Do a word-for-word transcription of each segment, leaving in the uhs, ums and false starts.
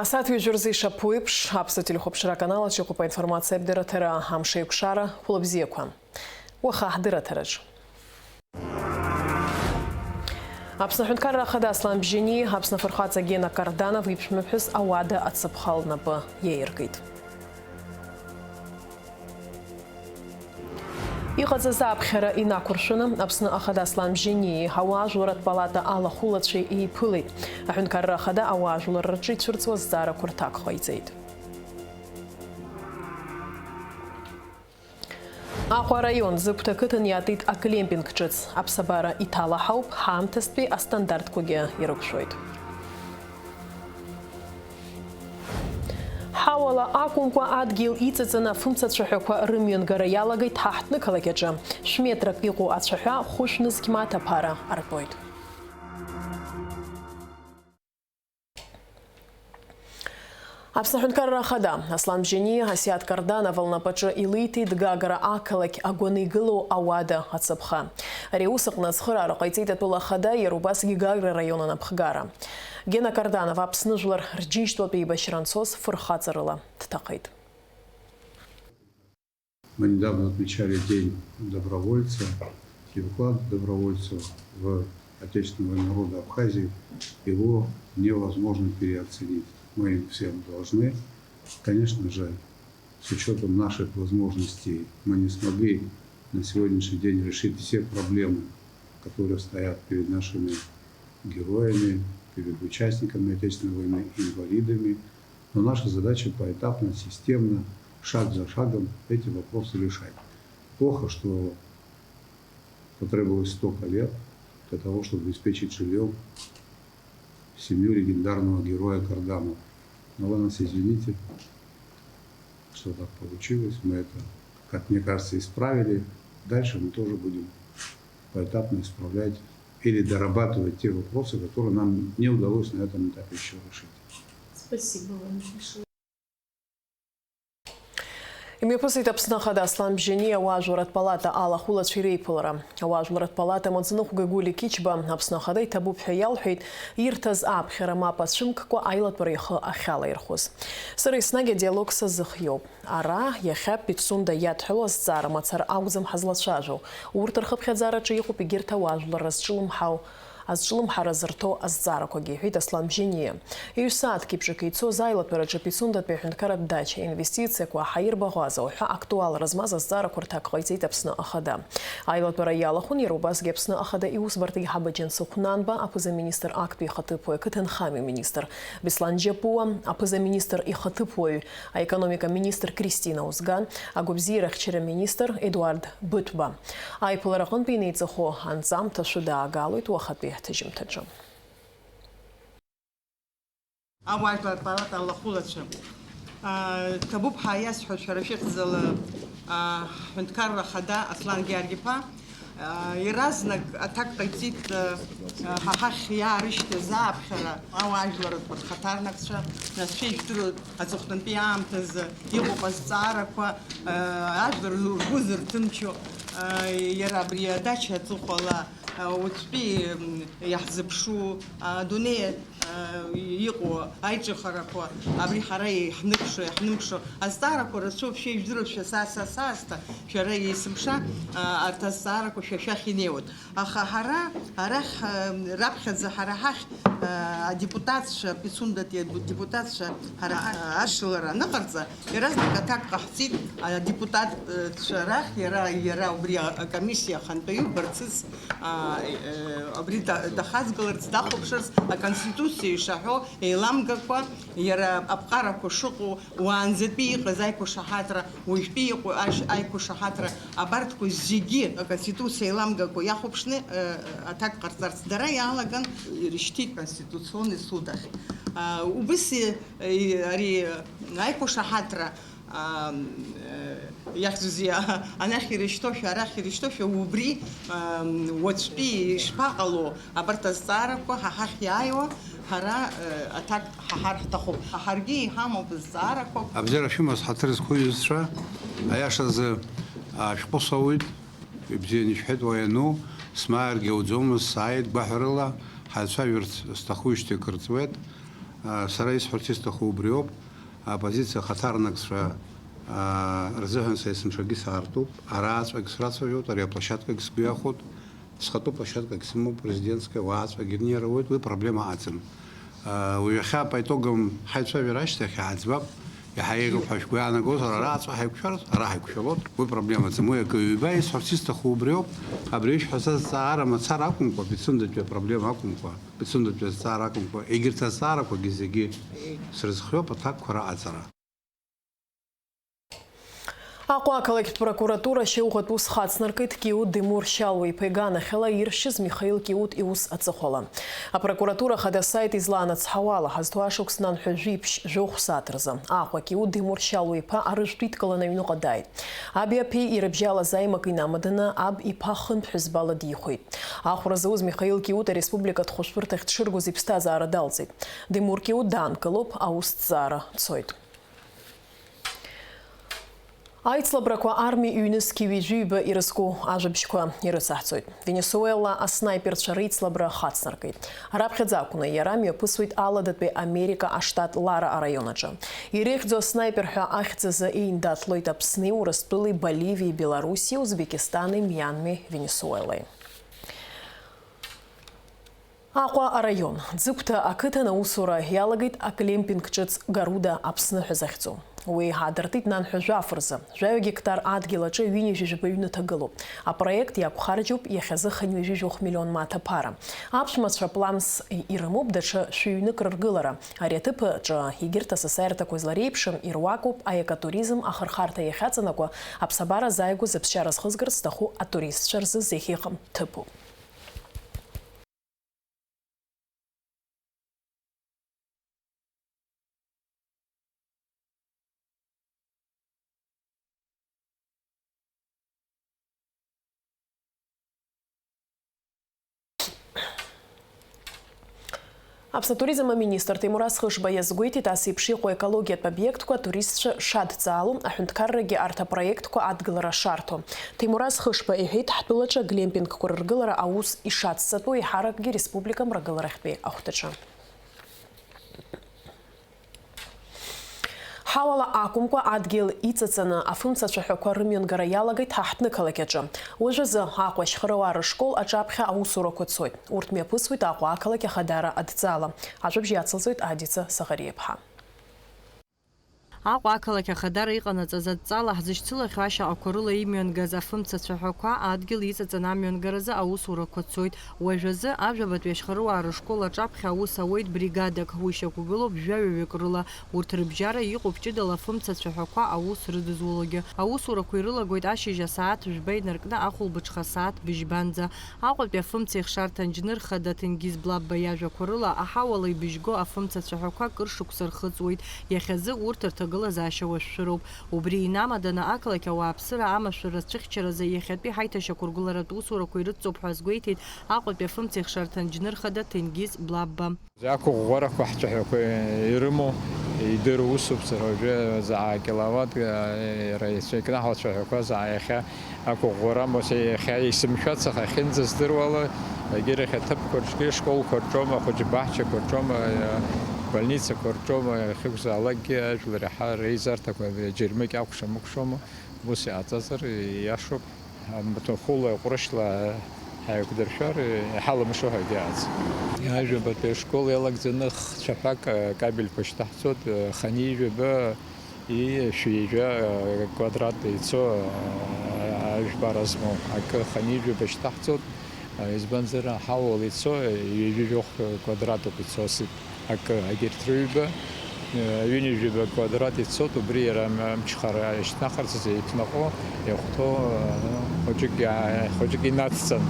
Асааҭ ҩажәа рзы ишаԥу еиԥш, Аԥсуа телехәаԥшра аканал аҿы иҟоуп аинформациатә дырраҭара Амш еиқәшара, хәлыбзиақәа. Уаха ҳдырраҭараҿ. Аԥсны Аҳәынҭқарра Ахада Аслан Бжьаниа Аԥсны афырхаҵа Гена Карданов иԥшәмаԥҳәыс ауада ацаԥха лнапы иаиркит. Иҟаҵаз аԥхьара инақәыршәаны, Аԥсны Ахада Аслан Бжьаниеи ауаажәларратә палата алахәылацәеи еиԥылеит. Аҳәынҭқарра Ахада ауаажәларраҿы ицәырҵуа зҵаарақәа рҭак ҟаиҵеит. Аҟәа араион Зыгәҭа ақыҭан иаатит аклемпинг ҿыц. Аԥсабара иҭалаҳауп, ҳаамҭазтәи астандартқәагьы ирықәшәоит. Ҳауала акәымкәа, адгьыл иҵаҵаны афымца цәаҳәақәа рымҩангара иалагеит ҳаҳҭнықалақь аҿы. Шә-метрак иҟоу ацәаҳәа хәышә нызқь мааҭ аԥара артәоит. Аԥсны Аҳәынҭқарра Ахада Аслан Бжьаниа Асиаҭ Карданов лнапаҿы илиҭеит Гагра ақалақь агәаны игылоу ауада ацаԥха. Ари аус аҟны ацхыраара ҟаиҵеит атәыла ахада, иара убасгьы Гагра араион анапхгара. Гена Карданов Аԥсны жәлар рџьынџьтәылатә еибашьра анцоз фырхаҵарыла дҭахеит. Мы недавно отмечали День добровольца, и вклад добровольцев в Отечественную войну народа Абхазии, его невозможно переоценить. Мы им всем должны. Конечно же, с учётом наших возможностей мы не смогли на сегодняшний день решить все проблемы, которые стоят перед нашими героями, перед участниками Отечественной войны, инвалидами. Но наша задача поэтапно, системно, шаг за шагом эти вопросы решать. Плохо, что потребовалось столько лет для того, чтобы обеспечить жильём семью легендарного героя Карданова. Но вы нас извините, что так получилось. Мы это, как мне кажется, исправили. Дальше мы тоже будем поэтапно исправлять или дорабатывать те вопросы, которые нам не удалось на этом этапе ещё решить. Спасибо вам большое. Имҩаԥысит Аԥсны Ахада Аслан Бжьаниа ауаажәларратә палата алахәылацәа иреиԥылара. Ауаажәларратә палата амаӡаныҟәгаҩ Гәлиа Қьычба Аԥсны Ахада иҭабуп ҳәа иалҳәеит, ирҭаз ааԥхьара мап ацәымккәа аилатәара ихы ахьалаирхәыз. Сара еснагь адиалог сазыхиоуп. Ара, иахьа Пицунда иадҳәалоу азҵаара мацара акәӡам ҳазлацәажәо. Урҭ рхыԥхьаӡараҿы иҟоуп егьырҭ ауаажәлар рызҿлымҳау, азҿлымҳара зырҭо азҵаарақәагьы, иҳәеит Аслан Бжьаниа. Ҩ-сааҭк еиԥш акы ицоз аилатәараҿы Пицундатәи аҳәынҭқарратә дача, инвестициақәа, ҳаирбаӷәаза уҳәа актуалра змаз азҵаарақәа рҭак ҟаиҵеит Аԥсны Ахада. Аилатәара иалахәын иара убасгьы Аԥсны Ахада иусбарҭа аиҳабы Џьансыхә Нанба, аԥыза-министр актәи ихаҭыԥуаҩ, ақыҭанхамҩа министр Беслан Џьапуа, аԥыза-министр ихаҭыԥуаҩ, аекономика министр Кристина Озган, агәабзиарахьчара министр Едуард Бытәба. Аиԥылара аҟынтәи инеиҵыху анҵамҭа шәыдаагалоит уахатәи ҳҭыжьымҭаҿы. Ауаажәлар палата алахәылацәа, аа, ҭабуп ҳәа иасҳәо шәара шәыхьӡала, аа, ҳҳәынҭқарра ахада Аслан Гьаргь-иԥа, аа, иаразнак аҭак ҟаиҵеит, аа, ҳа ҳахь иаарышьҭыз ааԥхьара ауаажәларратә рхаҭарнакцәа, нас шәа ижәдыруеит аҵыхәтәантәи аамҭазы иҟоуп азҵаарақәа, аа, ажәлар ргәы зырҭымчу, аа, иара абри адача аҵыхәала, уаҵәтәи, м, иаҳзыԥшу, адунеи, а, иҟоу аиҿыхарақәа, абри ҳара иаҳныԥшуа, иаҳнымԥшуа азҵаарақәа рацәоуп, шәа ижәдыруашәа, са, са, саасҭа, шәара есымша, а, арҭ азҵаарақәа шәа шәахь инеиуеит. Аха ҳара арахь, а, раԥхьаӡа ҳара ҳахь, а, адепутатцәа, Пицундатәи аду-, депутатцәа ҳара, а, ашьҭалара аныҟарҵа, Иаразнак аҭак ҟаҳҵеит адепутатцәа рахь, иара, иара убри акомиссиа ахантәаҩы Барцыц, а, э, абри да-, дахаҵгыларц, дахәаԥшырц, аконституциа ишаҳәо еиламгакәа, иара аԥҟарақәа шыҟоу, уаанӡатәи иҟаз аиқәшаҳаҭра, уажәтәи иҟоу ашь-, аиқәшаҳаҭра, абарҭқәа зегьы аконституциа еиламгакәа иахәаԥшны, э, аҭак ҟарҵарц дара иалаган, ирышьҭит Конституционный суд ахь. А, убыс, э, ари аиқәшаҳаҭра, аа, э, иахьӡузеи, анахь ирышьҭоушәа, арахь ирышьҭоушәа, убри, аа, уаҵәтәи ишԥаҟало абарҭ азҵаарақәа ҳа ҳахь иааиуа, ҳара, э, аҭак ҳаҳар ҳҭахуп. Ҳаргьы иҳамоуп азҵаарақәа. Абзиара шәымаз, ҳаҭыр зқәу иҩызцәа, аиашазы, аа, шәҟәы соуит, ибзианы ишәҳәеит, уа иану, смааиргьы ауӡомызт, сааит, гәаҳәарыла, ҳаицәажәарц сҭахуижьҭеи акыр ҵуеит. Сара исҳәарц исҭаху убриоуп, аоппозициа ахаҭарнакцәа рзыҳәан са есымшагьы саартуп, арааҵәҟьагь срацәажәоит, ари аплощадкагь сгәы иахәоит, схатәы площадкагь сымоуп, президентская, уааҵәҟьагь рнеира ауеит, уи проблема аӡам. Уажәахьа по итогам ҳаицәажәара ашьҭахь иааӡбап, иаҳа еиӷьуп ҳәа шәгәы иаанагозар, арааҵәҟьа ҳаиқәшәарц, ара ҳаиқәшәалоит, уи проблемаӡам, уи акы ҩба исҳәарц исҭаху убриоуп, абри ишәҳәаз азҵаара мацара акәымкәа, Пицундатәи апроблема акәымкәа, Пицундатәи азҵаара акәымкәа, егьырҭ азҵаарақәагьы зегьы срызхиоуп аҭакқәа раҟаҵара. Аҟәа ақалақьтә прокуратура ашьауӷатә ус хацнаркит Киут Демур Шьалуа-иԥа иганахьала иршьыз Михаил Киут иус аҵыхәала. Апрокуратура ахада асайт излаанацҳауа ала, ҳазҭоу ашықәс нанҳәа жәиԥшь жәохә сааҭ рзы Аҟәа Киут Демур Шьалуа-иԥа арыжәтә идкыланы аҩныҟа дааит. Аби аԥеи ирыбжьалаз аимак инамаданы, аб иԥа хынтә ҳәызбала дихәеит. Ахәра зауз Михаил Киут ареспубликатә хәышәтәырҭахь дшыргоз иԥсҭазаара далҵит. Демур Киут даанкылоуп, аусҭҵаара цоит. Аицлабрақәа арми ҩнызқьи ҩажәи ҩба ирызку ажәабжьқәа ирыцаҳҵоит. Венесуела аснаиперцәа реицлабра хацнаркит. Раԥхьаӡа акәны иара мҩаԥысуеит Аладатәи Америка аштат Лара араион аҿы. Иреиӷьӡоу аснаипер ҳәа ахьӡ азы еиндаҭлоит Аԥсни, Урыстәылеи, Боливиеи, Белоруссиеи, Узбекистани, Мианми, Венесуелеи. Аҟәа араион, Ӡыгәҭа ақыҭан аусура иалагеит аклемпинг ҿыц Гаруда Аԥсны ҳәа захьӡу. Уи аадыртит нанҳәа жәаф рзы, жәаҩа гектар адгьыл аҿы ҩынҩажәи жәаба ҩны ҭагылоуп. Апроект иақәхарџьуп иахьазы хынҩажәи жәохә миллион мааҭ аԥара. Аԥшәмацәа пламс ирымоуп даҽа шәи ҩнык рыргылара. Ари аҭыԥ аҿы егьырҭ асасааирҭақәа злареиԥшым ируакуп аекотуризм ахырхарҭа иахьаҵанакуа, аԥсабара зааигәаз аԥсшьара зхызгарц зҭаху атуристцәа рзы зегь иҟам ҭыԥуп. Аԥсны атуризм аминистр Ҭемураз Хышба иазгәеиҭеит, ас еиԥш иҟоу аекологиатә обиектқәа атуристцәа шадҵаало, аҳәынҭқаррагьы арҭ апроектқәа адгылара шарҭо. Ҭемураз Хышба иҳәеит, ҳтәылаҿы аглемпингқәа рыргылара аус ишацҵатәу еиҳаракгьы республика мрагыларахьтәи ахәҭаҿы. Ҳауала акәымкәа, адгьыл иҵаҵаны афымца цәаҳәақәа рымҩангара иалагеит ҳа ҳҭнықалақь аҿы. Уажәазы Аҟәа ашьхаруаа рышкол аҿаԥхьа аусурақәа цоит. Урҭ мҩаԥысуеит Аҟәа ақалақь ахадара адҵала. Ажәабжь иацылҵоит Адица Саӷариаԥҳа. Аҟәа ақалақь ахадара иҟанаҵаз адҵала ҳзышьцылахьоу ашьаҟақәа рыла имҩангаз афымца цәаҳәақәа адгьыл иҵаҵаны амҩангаразы аусурақәа цоит. Уажәазы ажәабатәи ашьхаруаа рышкол аҿаԥхьа аус ауеит бригадак, уи шьақәгылоуп жәаҩаҩык рыла. Урҭ рыбжьара иҟоуп ҷыдала афымца цәаҳәақәа аус рыдызулогьы. Аусурақәа ирылагоит ашьыжь асааҭ жәба инаркны ахәылбыҽха асааҭ быжьбанӡа. Аҟәатәи афымцеихшарҭа анџьныр хада Ҭенгиз Блабба иажәақәа рыла, аҳауала ибыжьго афымца цәаҳәақәа кыр шықәса рхыҵуеит, иахьазы урҭ рҭагылазаашьа уашәшәыроуп. Убри инамаданы ақалақь ауааԥсыра амашәыр рацәыхьчаразы иахьатәи ҳаиҭашьақәыргыларатә усурақәа ирыдҵоуп ҳәа азгәеиҭеит Аҟәатәи афымцеихшарҭа анџьныр хада Ҭенгиз Блабба. Ақәыӷәӷәарақәа ҳцәаҳәақәа ирымоу идыруа усуп сара уажәы, заа киловатт, иара ицәеикнаҳау ацәаҳәақәа заа иахьа ақәыӷәӷәара амоу, иахьа исымшәац аха ахьынӡаздыруала, егьырахь аҭыԥқәа рҿгьы, школқәа рҿоума, ахәыҷбаҳчақәа рҿоума, больницақәа рҿоума, иахьакәзаалакгьы ажәлар иаҳа реизарҭақәа џьармыкьа акәша-мыкәшоума, ус иҟаҵазар иашоуп. Амаҭәахәыла, ҟәрышьла ҳаиқәдыршәар, иҳалымшо ҳәагьы ааӡам. Ажәабатәи ашкол иалагӡаны х-цәаҳәак акабельқәа шьҭаҳҵоит, ханижәаба и шәи жәа квадрат ицо, а, ажәбара змоу акы ханижәаба шьҭаҳҵоит, а, избанзар, аҳауала ицо ҩажәи жәохә квадратуп ицо, акы, егьырҭ рыҩба, ҩынҩажәаба квадрат ицоит, убри иара ам-, амчхара ишьҭнахырц азы иҭнаҟәо, иахәҭоу, а, хәыҷык иаа-, хәыҷык инацҵан,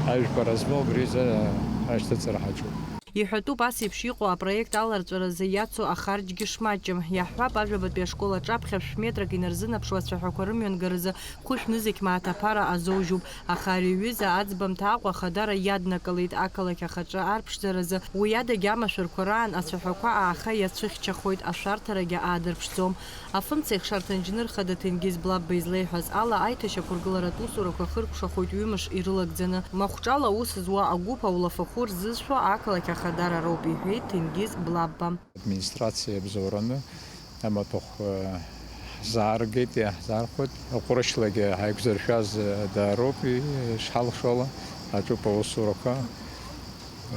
ажәбара змоу убри изы, а, ашьҭыҵра ҳаҿуп. Иҳәатәуп, ас еиԥш иҟоу апроект аларҵәаразы иацу ахарџьгьы шмаҷым. Иаҳҳәап, ажәабатәи ашкол аҿаԥхьа шә-метрак инарзынаԥшуа ацәаҳәақәа рымҩангаразы хәышә нызқь мааҭ аԥара азоужьуп, аха ари аҩыза аӡбамҭа Аҟәа Ахадара иаднакылеит, ақалақь ахаҿы арԥшӡаразы уи адагьы амашәырқәа раан ацәаҳәақәа ааха иацәыхьчахоит, ашәарҭарагьы аадырԥшӡом. Афымцеихшарҭа анџьныр хада Ҭенгиз Блабба излеиҳәаз ала, аиҭашьақәыргыларатә усурақәа хыркәшахоит ҩымш ирылагӡаны. Махәҿала аус зуа агәыԥ аулафахәы рзызшәо ақалақь Хадара роуп, иҳәеит Ҭенгиз Блабба. Администрациа иабзоураны амаҭәахә, э, ҳзааргеит, иаҳзаархәеит. Аҟәрышьлагьы ҳаиқәзыршәаз, э, даароуп, ишҳалшо ала, аҿуп аусурақәа.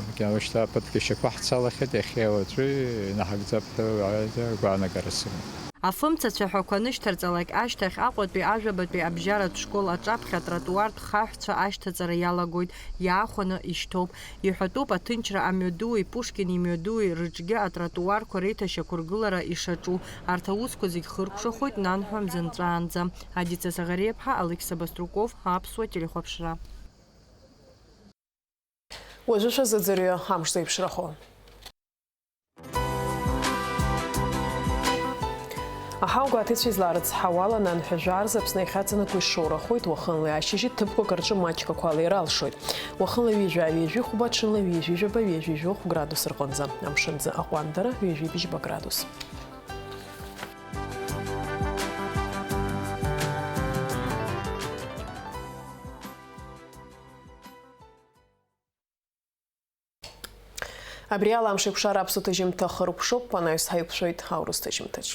Макьана шьҭа ԥыҭк ишьақәаҳцалахьеит, иахьеи уаҵәи инаҳагӡап ҳәа, э, гәаанагара сымоуп. Афымца цәаҳәақәа анышьҭарҵалак ашьҭахь, Аҟәатәи ажәабатәи абжьаратә школ аҿаԥхьа атротуартә хаҳәцәа ашьҭаҵара иалагоит, иаахәаны ишьҭоуп. Иҳәатәуп аҭынчра амҩадуи Пушкин имҩадуи рыҿгьы атротуарқәа реиҭашьақәыргылара ишаҿу. Арҭ аусқәа зегь хыркәшахоит нанҳәа мзанҵәаанӡа. Адица Саӷариаԥҳа, Алықьса Баструков, Аԥсуа телехәаԥшра. Уажәы шәазыӡырҩы амш зеиԥшрахо. Аҳауа гәаҭеицәа изларыцҳауала, нанҳәа жәаа рзы Аԥсны иахьаҵанакуа ишоурахоит, уахынлеи ашьыжьи ҭыԥқәак рҿы маҷқәақәала иралшоит. Уахынла ҩажәа, ҩажәи хәба, ҽынла ҩажәи жәаба, ҩажәи жәохә градус рҟынӡа. Амшынӡы аҟәандара ҩажәи бжьба градус. Абри ала амш еиқәшара аԥсуа ҭыжьымҭа хыркәшоуп, анаҩс ҳаиқәшәоит аурыс ҭыжьымҭаҿ.